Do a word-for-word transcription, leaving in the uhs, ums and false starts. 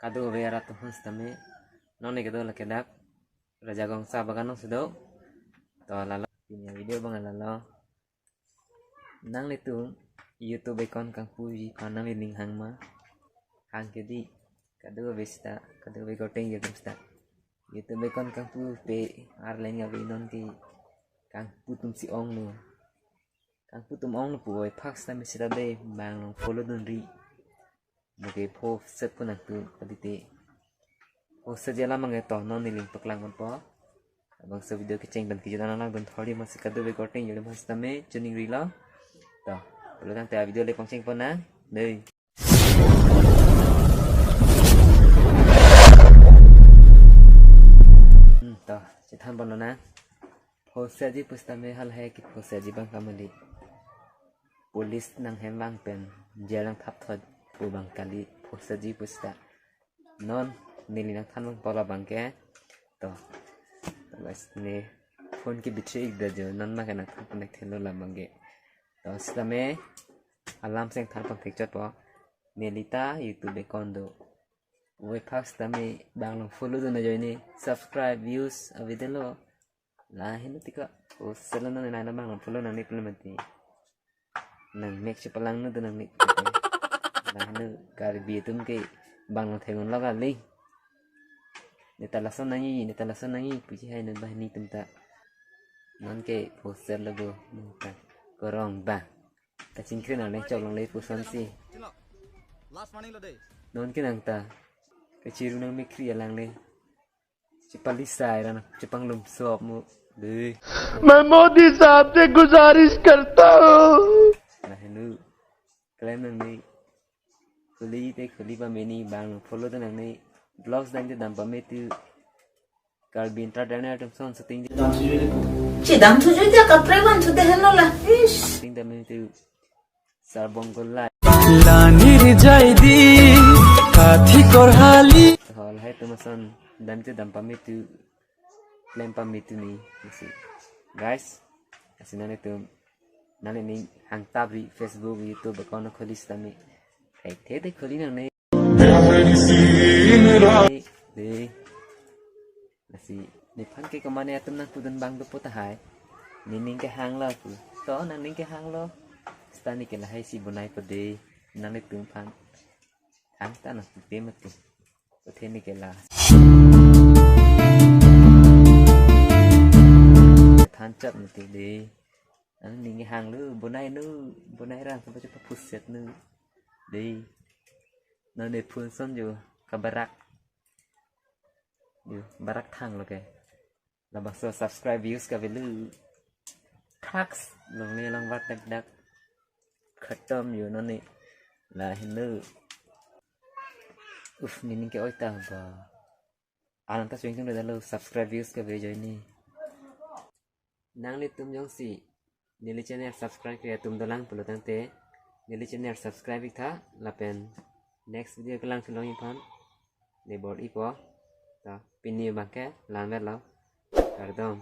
Kadokave arat atum aphan sitame, non ne kedo lake dak Rajagongsa abagan along si do. To lalo, pini avideo abang lalo. Nanglitum YouTube account kangpuji aphan nanglining hang ma? Hang ke dei, kadokave sita, kadokave korte-ingjir atum sita. YouTube account kangpu te arleng ave, non ke kangpu atum si onglo. Kangpu atum onglo puvoiphak sitame sita dei bang along follow dunri. Mo ke phoset pu nangtum kadite. Phosetji alam abang ke to non neli ning paklang ponpo. Labangso video kecheng pen kejut an nanglang dun thordi, masi kadokave korte-ingjir atum aphan sitame choningrilo. To, pulo tangte avideo le pangcheng pon nang. Dei. Hmm, to, chethan ponlo nang. Phosetji pu sitame halahei kephosetji abang kali. Police nanghem vang pen jail nangthap thot pu abang kali phosetji pu sita. Non neli nangthan ponpo labang ke. To. To guys, ne phone ke battery ik da jo, non ma ke nangthan pon thekthelo labang ke. To sitame alam seng than pon thekchotpo. Neli ta YouTube account do. Puvoiphak sitame bang along follow dun ajoine, subscribe, views avedetlo. Lahelo tiko. O selo non nang bang along follow nangne pulo mati. Nang mek si palang nu tu nang mek. Lahelo Karbi atum ke bang along thegon lo kali. Ne ta lason nangji, ne ta lason nangji puji hai non banghini atum ta. Non ke phosetlo bo, non ta korong ba. Kachingkri nangne chok longle puson si. Last morning lo dei. Non ke nang ta kachiru nang mikri alang le. Chepalisai ra nang, chepanglum sop mo. Dei. मैं मोदी साहब से गुजारिश करता हूँ। Lahelo. Klem nangne. Khuli te khuli pameni, bang follow te nangne. Vlogs dam te dam pame tu. Karbi entertainer atum son shooting. Chedam thuju dia kaprek van thude henlo la. Ish. Shooting dam tu. Sarbong Golai. Lanir jaidi kathi korhali. Hol hai atum ason dam te dam pame tu, klem pame tu ni, isi. Guys, asi nanglitum, nanglining hang tapri Facebook, YouTube account khuli sitame. Thekthe te khuli nangne. Dei. Lasi, nephan ke komane atum nangpudun abang dopo tahai. Nening kehanglo pu. To, nangning kehanglo. Sita ne ke lahai si bonaipo dei. Nanglitum aphan. Hang ta nangpupe mati. Athe ne ke la. Than chap mati dei. Nangning kehanglo, bonai nu, bonai rang sampai cepat phoset nu. Dei. Non ne phone son jo kabarak. Yo, barak thanglo ke. Labangso subscribe views kavelo. Thax, longle lang vat dak dak. Khatam yo non ne. Lahelo. Uf, nening ke-oi ta ba. Alang ta swing tung dalo subscribe views kave ajoine. Nanglitum jongsi neli channel subscribe kre atum dolang pulo tangte, neli channel subscribe ik tha lapen next video kelang kelong iphan ne bor-ipo. To, pini abang ke la-an vetlo. Kardom.